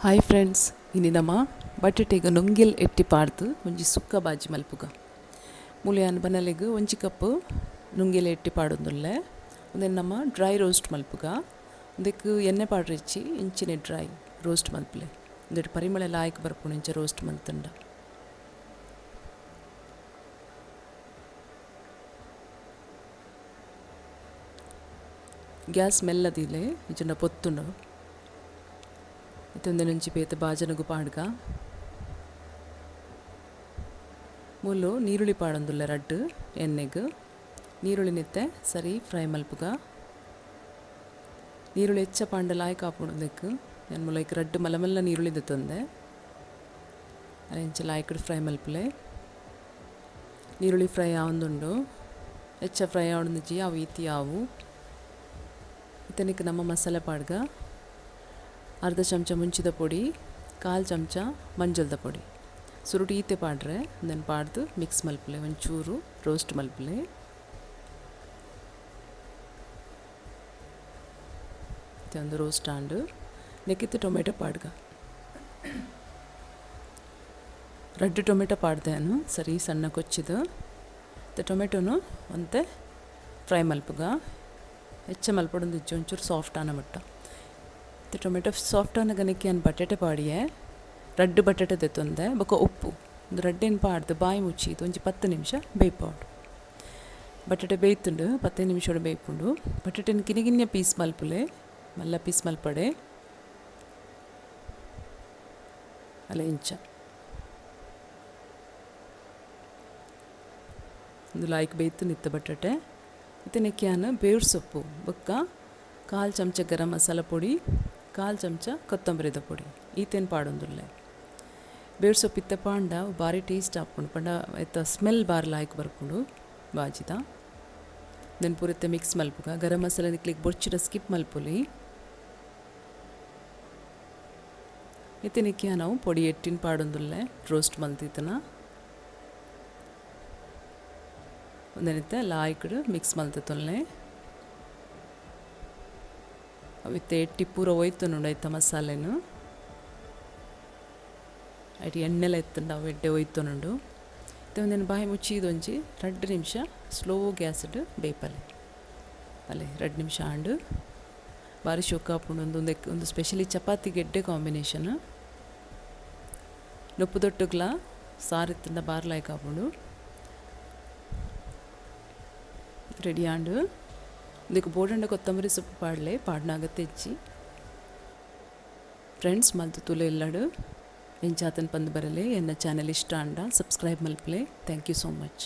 Hi friends, ಇನಿ ನಮ ಬಟಟೆಗ್ ನುಂಗೆಲ್ ಎಟ್ಟಿ ಪಾಡ್ದ್ ಒಂಜಿ ಸುಕ್ಕ ಬಾಜಿ ಮಲ್ಪುಗ. ಮೂಲು ಬನಲೆಗ್ ಒಂಜಿ ಕಪ್ ನುಂಗೆಲ್ ಎಟ್ಟಿ ಪಾಡೊಂದುಲ್ಲೆ. ಉಂದೆನ್ ನಮ ಡ್ರೈ ರೋಸ್ಟ್ ಮಲ್ಪುಗ. ಉಂದೆಕ್ ಎಣ್ಣೆ ಪಾಡ್ರೆಚ್ಚಿ ಇಂಚಿನೆ ಡ್ರೈ ರೋಸ್ಟ್ ಮಲ್ಪುಲೆ. ಉಂದೆಟ್ ಪರಿಮಳ ಲಾಯ್ಕ್ ಬರ್ಪುಂಡು ಇಂಚ ರೋಸ್ಟ್ ಮಲ್ತುಂಡ. ಗ್ಯಾಸ್ ಮೆಲ್ಲದಿಲೆ ಇಂಚಿನ ಪೊತ್ತುಂಡು. ಇತ್ತೊಂದೆನೊಂಜಿ ಬೇತೆ ಬಾಜನೊಗು ಪಾಡ್ಗ. ಮೂಲು ನೀರುಳ್ಳಿ ಪಾಡೊಂದುಲ್ಲೆ ರಡ್ಡ್ ಎಣ್ಣೆಗ್. ನೀರುಳ್ಳಿ ನಿತ್ತೆ ಸರಿ ಫ್ರೈ ಮಲ್ಪುಗ. ನೀರುಳ್ಳಿ ಹೆಚ್ಚ ಪಾಂಡ ಲಾಯ್ಕ್ ಆಪುಂಡು ಉಂದೆಕ್. ಯಾನ್ ಮೂಲು ಐಕ್ ರಡ್ಡ್ ಮಲ್ಲ ಮಲ್ಲ ನೀರುಳ್ಳಿ ದೆತ್ತೊಂದೆ. ಇಂಚ ಲಾಯ್ಕ್ಡ್ ಫ್ರೈ ಮಲ್ಪುಲೆ. ನೀರುಳ್ಳಿ ಫ್ರೈ ಆವೊಂದುಂಡು. ಹೆಚ್ಚ ಫ್ರೈ ಆವೊಂದುಜ್ಜಿ ಅವು ಈತಿ ಆವು. ಇತ್ತನಿಕ್ ನಮ್ಮ ಮಸಾಲೆ ಪಾಡ್ಗ. ಅರ್ಧ ಚಮಚ ಮುಂಚಿದ ಪೊಡಿ, ಕಾಲು ಚಮಚ ಮಂಜಲ್ದ ಪೊಡಿ. ಸುರುಟು ಈತೆ ಪಾಡ್ರೆ, ಉಂದೆನ್ ಪಾಡ್ದು ಮಿಕ್ಸ್ ಮಲ್ಪುಲೆ, ಒಂಚೂರು ರೋಸ್ಟ್ ಮಲ್ಪುಲೆ. ಒಂದು ರೋಸ್ಟ್ ಆಂಡ್. ನೆಕ್ಕಿತ್ತು ಟೊಮೆಟೊ ಪಾಡ್ಗ. ರಡ್ಡ್ ಟೊಮೆಟೊ ಪಾಡ್ದೆ ಸರಿ ಸಣ್ಣ ಕೊಚ್ಚಿದು. ಟೊಮೆಟೊನು ಒಂತೆ ಫ್ರೈ ಮಲ್ಪುಗ. ಹೆಚ್ಚ ಮಲ್ಪೊಡೊಂದಿಜ್ಜಿ ಒಂಚೂರು ಸಾಫ್ಟ್ ಆನ ಮಟ್ಟ. ಟೊಮೆಟೊ ಸಾಫ್ಟ್ ಆನಗ ನೆಕ್ಕೆ ಯಾನ್ ಬಟಾಟೆ ಪಾಡಿಯೆ. ರಡ್ಡ್ ಬಟಾಟೆ ದೆತ್ತೊಂದೆ ಬೊಕ ಉಪ್ಪು. ಉಂದು ರಡ್ಡೆನ್ ಪಾಡ್ದು ಬಾಯಿ ಮುಚ್ಚಿದ್ ಒಂಜಿ 10 ನಿಮಿಷ ಬೇಯ್ಪಾವೊಡು. ಬಟಾಟೆ ಬೇಯ್ತುಂಡು 10 ನಿಮಿಷೊಡು ಬೇಯ್ಪುಂಡು. ಬಟಾಟೆನ್ ಕಿನ್ನಿ ಕಿನ್ಯ ಪೀಸ್ ಮಲ್ಪುಲೆ, ಮಲ್ಲ ಪೀಸ್ ಮಲ್ಪಡೆ. ಅಲ್ಲ ಇಂಚ. ಉಂದು ಲಾಯ್ಕ್ ಬೇಯ್ತುಂಡು ಇತ್ತೆ ಬಟಾಟೆ. ಇತ್ತೆ ನೆಕ್ಕೆ ಯಾನ್ ಬೇವು ಸೊಪ್ಪು ಬೊಕ್ಕ ಕಾಲು ಚಮಚ ಗರಂ ಮಸಾಲ ಪೊಡಿ, ಕಾಲು ಚಮಚ ಕೊತ್ತಂಬರಿದ ಪೊಡಿ ಈತೆನ್ ಪಾಡೊಂದುಲ್ಲೆ. ಬೇವು ಸೊಪ್ಪು ಇತ್ತೆ ಪಾಂಡ ಬಾರಿ ಟೇಸ್ಟ್ ಆಪುಂಡು. ಪಂಡ ಐತ ಸ್ಮೆಲ್ ಬಾರಿ ಲಾಯ್ಕ್ ಬರ್ಪುಂಡು ಬಾಜಿದ. ದೆನ್ ಪೂರ ಇತ್ತೆ ಮಿಕ್ಸ್ ಮಲ್ಪುಗ. ಗರಂ ಮಸಾಲ ನಿಕ್ಲೆಗ್ ಬೊರ್ಚಿಡ ಸ್ಕಿಪ್ ಮಲ್ಪೊಲಿ. ಇತ್ತೆ ನೆಕ್ಕೆ ನಾವು ಪೊಡಿ ಎಟ್ಟಿನ ಪಾಡೊಂದುಲ್ಲೆ ರೋಸ್ಟ್ ಮಲ್ತಿತ್ತನ. ಉಂದೆನ್ ಇತ್ತೆ ಲಾಯ್ಕ್ಡ್ ಮಿಕ್ಸ್ ಮಲ್ತೊಲ್ಲೆ. ಅವಿತ್ತೆ ಎಟ್ಟಿ ಪೂರ ಒಯ್ತೊನುಂಡು ಐತ ಮಸಾಲೆನು. ಐಟ್ ಎಣ್ಣೆಲ ಇತ್ತುಂಡು ಅವು ಎಡ್ಡೆ ಒಯ್ತೊನುಂಡು. ಇತ್ತೆ ಉಂದೆನ್ ಬಾಯಿ ಮುಚ್ಚಿದ್ ಒಂಜಿ 2 ನಿಮಿಷ ಸ್ಲೋ ಗ್ಯಾಸ್ಡ್ ಬೇಯ್ಪಲೆ. ಅಲೆ 2 ನಿಮಿಷ ಆಂಡ್. ಬಾರಿ ಶೋಕ ಆಪುಂಡು ಉಂದು ಉಂದು ಸ್ಪೆಷಲಿ ಚಪಾತಿಗೆ ಎಡ್ಡೆ ಕಾಂಬಿನೇಷನ್. ನುಪ್ಪು ದೊಟ್ಟುಗ್ಲ ಸಾರು ಇತ್ತುಂಡ ಬಾರಿ ಲಾಯ್ಕ್ ಆಪುಂಡು. ರೆಡಿ ಆಂಡ್. ಉಂದೆಕ್ ಬೋಡಂಡ ಕೊತ್ತಂಬರಿ ಸೊಪ್ಪು ಪಾಡ್ಲೆ, ಪಾಡ್ನಾಗ ತೆಜ್ಜಿ. ಫ್ರೆಂಡ್ಸ್ ಮಲ್ತು ತೂಲೆ ಇಲ್ಲಡು ಎಂಚಾತನ್ ಪಂದ್ ಬರಲೆ. ಎನ್ನ ಚಾನೆಲ್ ಇಷ್ಟ ಆಂಡ subscribe ಮಲ್ಪಲೆ. Thank you so much.